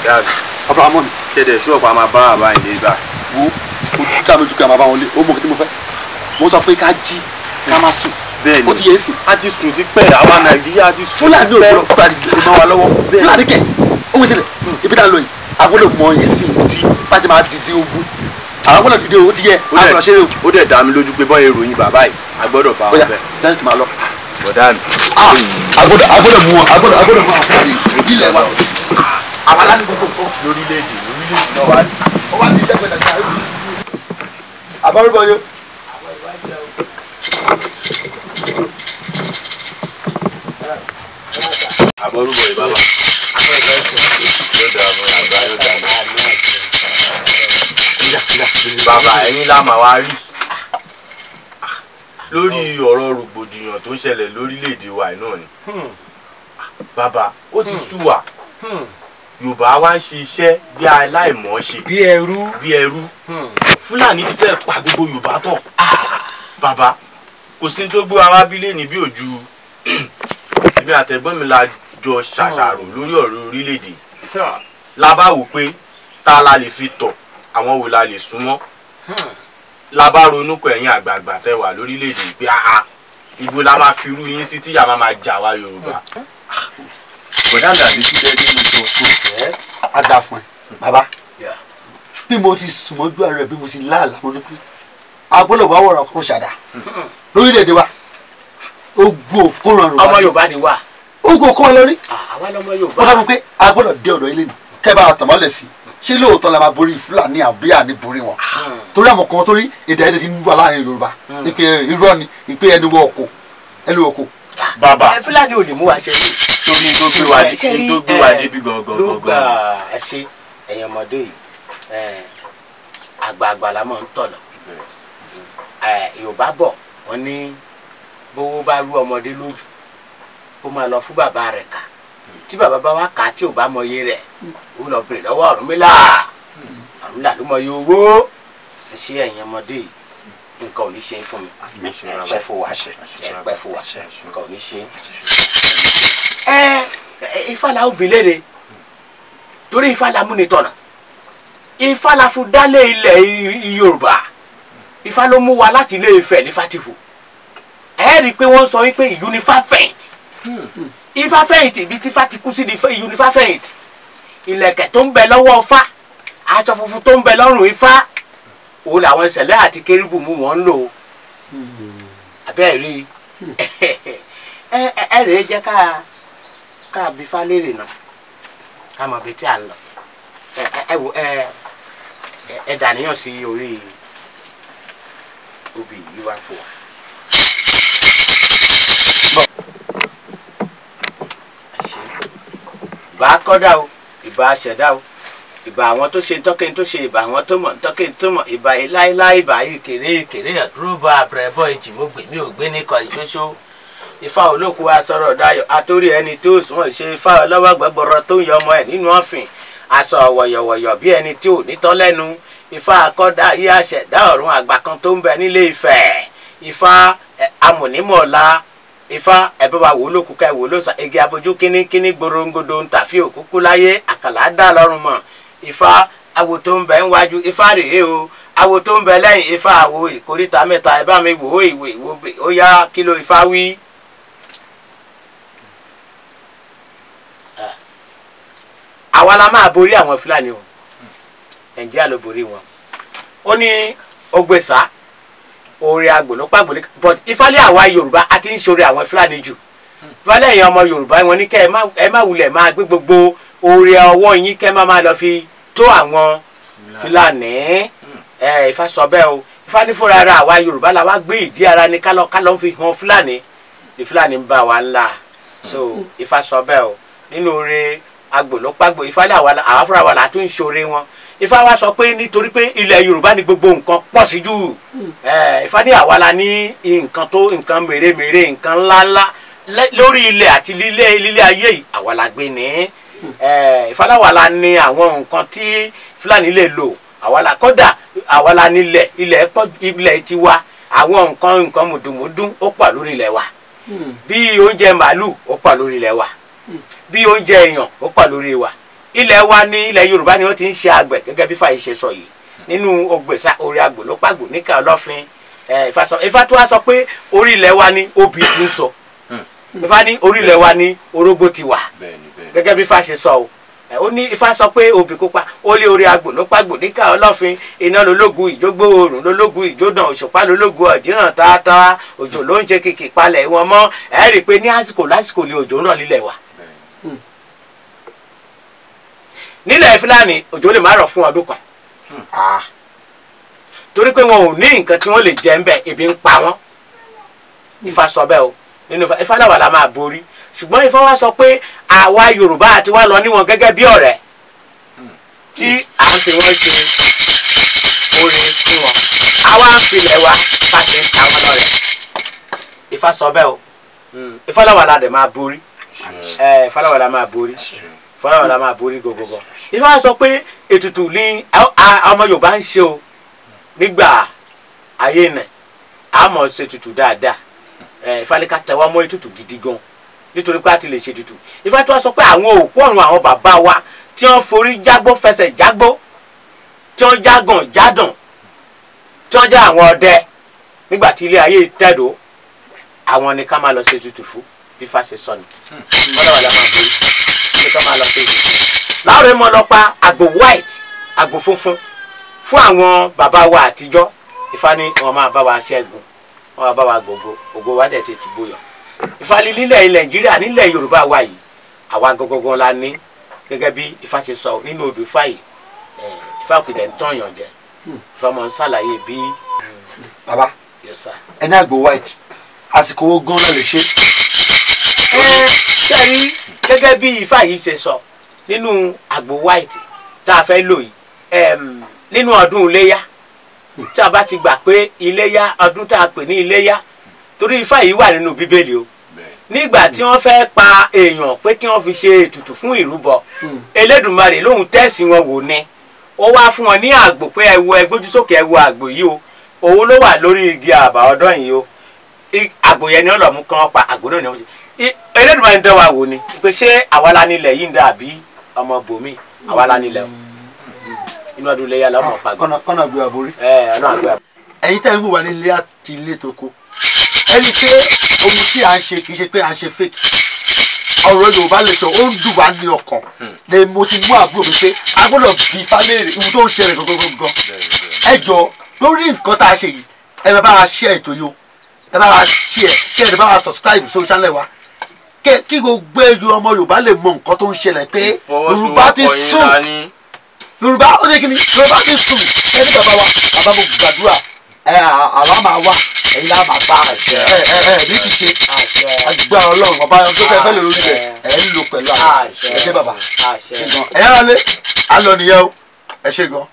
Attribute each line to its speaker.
Speaker 1: Bọ̀dá mi.
Speaker 2: Abrahamu mi.
Speaker 1: Ṣẹ̀dẹ̀ ṣọ́ọ̀pù a máa bá àbá ìdè bá.
Speaker 2: Wo o dá mi ojú kí a máa bá wọn lé, ó mọ kí tí mo fẹ́. Mo sọ pé ká jí ká má sùn.
Speaker 1: Bẹ́ẹ̀ni.
Speaker 2: Ó ti yẹ é sìn.
Speaker 1: A ti sùn ti pẹ́, àwa Nàìjíríà ti sùn.
Speaker 2: Fúlàní ò gbọ́dọ̀ gba ìdílé mọ́ wa lọ́wọ́. Fúlàní kẹ̀, ó ń ṣẹlẹ̀, ibi tá a lọ yìí, a gbọ́dọ̀ mọ ìsìn tí bá ti máa dìde ogun. Àwọn gbọ́dọ̀ dìde o, ó ti yẹ, a gbọ́dọ̀ ṣeré o.
Speaker 1: Ó dẹ̀ dá mi lójú pé bọ́ ìròyìn bàbá yìí, a gbọ́dọ̀ bá wọn bẹ́ẹ̀.
Speaker 2: Ó yá, dájú ti máa lọ.
Speaker 1: Bọ̀dá mi.
Speaker 2: A gbọ́dọ̀ mú wọn, a gbọ́dọ̀ mú àwọn Fúlàní ìdílé wa. Àwa lá ní gbogbo nǹkan.
Speaker 1: Lórílẹ̀-èdè náà wá ní.
Speaker 2: Ó wá ní ìdẹ́gbẹ̀ta ìgbà yìí. Àbárúbọ̀ yó.
Speaker 1: Àbọ̀rúbọ̀ yìí bàbá. Yóò dáa fún àgbà, yóò dáa fún. Bàbá ẹ̀yin la máa wá rí. Lórí ọ̀rọ̀ rògbòdìyàn tó ń ṣẹlẹ̀ lórílẹ̀-èdè wa náà ni. Bàbá ó ti sú wa. Yorùbá wá ń ṣe iṣẹ́ bí aláìmọ̀ọ́ṣe.
Speaker 3: Bí ẹrú.
Speaker 1: Bí ẹrú. Fúlàní ti fẹ́ pa gbogbo Yorùbá tán. Bàbá kò sí tó gbé wa wá bílẹ̀ ní bí òjú. Èmi àtẹ̀gbọ́n mi la jọ ṣàṣàrò lórí ọ̀rọ̀ orílẹ̀-èdè. La bá wò pé ta la lè fi tọ̀, àwọn wo la lè súnmọ́. La bá ronú kọ ẹ̀yin àgbààgbà tẹ́ wà lórílẹ̀-èdè pé àá ibo la máa fi irú yín sí tíyà máa máa jà wá Yorùbá. Bọ̀dá mi àbí kí lẹ́ni mo sọ fún.
Speaker 2: A dà fún ẹ, bàbá. Bí mo ti sùn mọ́jú ààrẹ bí mo ti láàlá mo ní pé a gbọ́dọ̀ wá wọ̀rọ̀ kan ṣàdá lórílẹ̀-èdè wa. Ogun òkúran Yorùbá.
Speaker 3: Ọmọ Yorùbá ni wá.
Speaker 2: Ogun òkúran lórí.
Speaker 3: Àwa lọmọ Yorùbá.
Speaker 2: Wọ́n sọ fún pé a gbọ́dọ̀ dé ọ̀dọ̀ ilé ni kẹ́ bá tàn mọ́lẹ̀ sí. Ṣé lóòótọ́ la máa borí Fúlàní àbí àní borí wọn? Torí àwọn kan torí èdè àìyedè ti ń wà láàrin Yorùbá. Ìpè irọ́ ni ìpè ẹnu wọ ọkọ̀ ẹnu ọkọ̀.
Speaker 1: Bàbá
Speaker 3: Fúlàní ò ní mú wa ṣe é.
Speaker 1: Torí tó gbé wa dé tó gbé wa débi gangan
Speaker 3: ló gbà
Speaker 1: gangan.
Speaker 3: Ẹ ṣe ẹ̀yin ọmọdé yìí, àgbààgbà la máa ń tọ̀ lọ. Yorùbá bọ̀ wọ́n ní bówó bá rú ọmọdé lójú ó máa lọ fún bàbá rẹ̀ kà. Tí bàbá bá wá kà á tí ò bá mọ iye rẹ̀ ó lọ bèrè lọ́wọ́ Ọ̀rúnmìlà. Ọ̀rúnmìlà ló mọ iye owó. Ẹ ṣe ẹ̀yin ọmọdé yìí, nǹkan ò ní ṣe fún mi. Ẹ pẹ́ fún wa, ẹ pẹ́ fún wa, nǹkan ò ní ṣe. Ẹ Ifá la ó bi léèrè torí Ifá la múni tọ̀nà. Ifá la fún dálé ilẹ̀ Yorùbá. Ifá ló mú wa láti ilé Ifẹ̀ ní Fátífù. Ẹ rí i pé wọ́n sọ wípé ìyúnifá fẹ̀yìntì. Ifá fẹ̀yìntì ibi tí Ifá ti kú sí ni ìyúnifá fẹ̀yìntì. Ìlẹ̀kẹ̀ tó ń bẹ lọ́wọ́ Ifá, aṣọ funfun tó ń bẹ lọ́rùn Ifá, òun làwọn ìṣẹ̀lẹ̀ àti kérúbù mú wọn ń lò. Àbẹ́ẹ̀ rí i. Ẹ rèé jẹ́ ká bí Ifá léèrè náà ká mọ̀ bí tí à ń lọ. Ẹ wo ẹ dàníyàn sí orí obì yìí wá fún wa. Ìbá kọ́dá o, ìbá ṣẹ̀dá o, ìbá àwọn tó ṣe tọ́kẹ́ tó ṣe, ìbá àwọn tó mọ̀ tọ́kẹ́ tó mọ̀, ìbá iláílá, ìbá ìkéré ìkéré àdúróbà àbẹ̀rẹ̀bọ̀ ìjìmọ̀gbè mi ò gbé nìkan ìṣoṣo. Ifá olóko asọ̀rọ̀ dayọ̀ àtórí ẹni tó sùn ṣe Ifá ọlọ́wọ́ gbẹgbọrọ tó ń yọ ọmọ ẹ̀ nínú ọ̀fìn aṣọ wọ̀yọ̀wọ̀yọ̀ bí ẹni tí ò ní tọ́ lẹ́nu. Ifá akọ́dá yí àṣẹ̀dá ọ̀run àgbà kan tó ń bẹ nílé Ifẹ̀. Ifá amùnímọ̀ọ́lá. Ifá ẹ bá wa wò lókun ká ẹ wò lóṣà igi abojú kínníkínní gborongodo ń tàfí òkúkú láyé àkàlà dá lọ́rùn mọ̀. Ifá awo tó ń bẹ níwájú Ifá rèé o, awo tó ń bẹ lẹ́yìn Ifá àwo ìkóríta mẹ́ta ẹ bá mi wò ó ìwé ìwò bè ó yá kí ló Ifá wí. Àwa la máa borí àwọn Fúlàní o, Nàìjíríà ló borí wọn. Ó ní ogbèsà oore agbòlópàgbòlé but Ifálẹ̀ àwa Yorùbá a ti ń ṣoore àwọn Fúlàní jù. Ifálẹ̀ ẹ̀yin ọmọ Yorùbá wọn ní kẹ́ ẹ má wulẹ̀ máa gbé gbogbo oore ọwọ́ yín kẹ́ má máa lọ fi tó àwọn Fúlàní. Ẹ Ifá sọ bẹ́ẹ̀ o. Ifá ní fúnra ara àwa Yorùbá la wá gbé ìdí ara ní kálọ̀ kálọ̀ ń fi hàn Fúlàní ní Fúlàní ń bá wa ńlá. So Ifá sọ bẹ́ẹ̀ o. Nínú oore agbòlópàgbò Ifálẹ̀ àwa fúnra wa là tún ń ṣoore wọn. Ifá wa sọ pé nítorí pé ilẹ̀ Yorùbá ni gbogbo nǹkan pọ̀ sí jù. Ifá ní àwa la ní nǹkan tó nǹkan mèremère nǹkan ńláńlá lórí ilẹ̀ àti lílé ayé yìí àwa la gbé ní. Ifá láwa la ní àwọn nǹkan tí Fúlàní lè lò àwa la kódà àwa la nílẹ̀ ilẹ̀ pọ̀ ilẹ̀ tiwa àwọn nǹkan mùdùmùdù ó pọ̀ lórí ilẹ̀ wa. Bí oúnjẹ màálù ó pọ̀ lórí ilẹ̀ wa. Bí oúnjẹ èèyàn ó pọ̀ lórí wa. Ilẹ̀ wa ní ilẹ̀ Yorùbá ni wọ́n ti ń ṣe àgbẹ̀ gẹ́gẹ́ bí Fáyì ṣe sọ yìí nínú Ògbèsà orí àgbò ló pàgbò níkà Ọlọ́fin. Ifá tó wá sọ pé orí ilẹ̀ wa ni obì ti ń sọ. Ifá ní orí ilẹ̀ wa ni orógbó ti wà gẹ́gẹ́ bí Ifá ṣe sọ o. Ó ní Ifá sọ pé obì kópa ó lé orí àgbò ló pàgbò níkà Ọlọ́fin. Iná lológun ìjógbó, oòrùn lológun ìjódàn, òṣùpá lológun ọ̀jìràn tààtà, òjò ló ń ṣe kìkì palẹ̀ wọn mọ́. Ẹ rí i pé ní àsìkò lásìkò ni òjò ń rọ̀ nílẹ̀ wa. Nílẹ̀ Fúlàní òjò lè má rọ̀ fún ọdún kan torí pé wọn ò ní nǹkan tí wọ́n lè jẹ ńbẹ̀, ebi ń pa wọ́n. Ifá sọ bẹ́ẹ̀ o nínú Ifá làwà la máa borí. Ṣùgbọ́n Ifá wa sọ pé àwa Yorùbá àti wa lọ níwọ̀n gẹ́gẹ́ bí ọ̀rẹ́ tí à ń fi wọ́n ṣe oore fún wọn, àwa ń filẹ̀ wa bá ti ń ta wọn lọ́rẹ̀. Ifá sọ bẹ́ẹ̀ o. Ifá làwà la dẹ̀ máa borí. Ifá làwà la máa borí. Ifá làwà la máa borí gọgọgọ. Ifá wa sọ pé ètùtù ní ọmọ Yorùbá ń ṣe o nígbà ayé nà á mọ̀ ṣe ètùtù dáadáa. Ifá ní ká tẹwọ́ mọ́ ètùtù gidi gan nítorí pé a ti lè ṣe ètùtù. Ifá tó wá sọ pé àwọn òkú ọ̀run àwọn bàbá wa tí wọ́n forí jágbó fẹsẹ̀ jágbó, tí wọ́n jágàn jádàn, tí wọ́n já àwọn ọdẹ nígbà tí ilé ayé tẹ̀dó, àwọn ni ká máa lọ ṣe ètùtù fún bí Ifá ṣe sọ ni. Bọ́lá la máa borí ní ká máa lọ ṣe ètùtù. Láwùrẹ́ mọ́ lọ pa àgbò white, àgbò funfun fún àwọn bàbá wa àtijọ́. Ifá ní wọ́n máa bá wa ṣẹ́gun, wọ́n máa bá wa gbogbo ògo wa dẹ̀ ti tìgbóyọ̀. Ifá ní nílẹ̀ Nàìjíríà nílẹ̀ Yorùbá wa yìí àwa gangan la ní gẹ́gẹ́ bí Ifá ṣe sọ nínú odù Ifá yìí. Ifá kò dẹ̀ ń tọ̀yàn jẹ. Ifá máa ń ṣàlàyé bí.
Speaker 2: Bàbá ẹni àgbò white àsìkò owó gan la lè ṣe.
Speaker 3: Ṣé gẹ́gẹ́ bí Ifá yìí ṣe sọ nínú àgbò white tá a fẹ́ lò yìí nínú ọdún Iléyá, tí a bá ti gbà pé Iléyá ọdún tá a pè ní Iléyá torí Ifá yìí wà nínú Bíbélì o. Nígbà tí wọ́n fẹ́ pa èèyàn pé kí wọ́n fi ṣe ètùtù fún ìrúbọ, Elédùmarè lóhun tẹ̀sí wọn wò ni ó wá fún wọn ní àgbò pé ẹ wo ẹ gbójú sókè ẹ wo àgbò yìí o, òun ló wà lórí igi àbà ọdún yìí o. Àgbò yẹn ni wọ́n lọ mú kán pa àgbò náà ni wọ́n ṣe. Elédùmarè ń dán wa wò ni pé ṣé àwa la nílẹ̀ yìí ń dà bí ọmọ bòmí, àwa la nílẹ̀ o. Inú ọdún Iléyá la mọ̀ pàgbọ́.
Speaker 2: Kọ́nà gbé àborí.
Speaker 3: Ẹ̀yin
Speaker 2: tẹ́ ń wò wá nílé àti ilé tó kó, ẹni pé ohun tí à ń ṣe kì í ṣe pé à ń ṣe fake. Ọ̀rọ̀ Yorùbá lè sọ ó ń dùn wá ní ọkàn. Lè mo ti mú àbúrò mi pé a gbọ́dọ̀ bí fámìlì ohun tó ń ṣẹlẹ̀ gangan. Ẹ jọ lórí nǹkan tá a ṣe yìí, ẹ bá wa share ètò yìí o, ẹ bá wa share, kí ẹ bá wa subscribe sórí channel wa, kí gbogbo ẹ̀yin ọmọ Yorùbá lè mọ nǹkan tó ń ṣẹlẹ̀ pé Yorùbá ti sùn. Yorùbá ó dé kí ni Yorùbá ti sùn. Ẹni bàbá wa bàbá mo gbàdúrà àwa máa wá ẹ̀yin lá máa bá ẹ ní ṣiṣe agbára Ọlọ́run ọba tó fẹ́ fẹ́ lórí rẹ̀ ẹ̀ ń lò pẹ̀lú àwọn. Ẹ ṣé bàbá, ẹ yára lé alọ nìyẹn o, ẹ ṣé gan.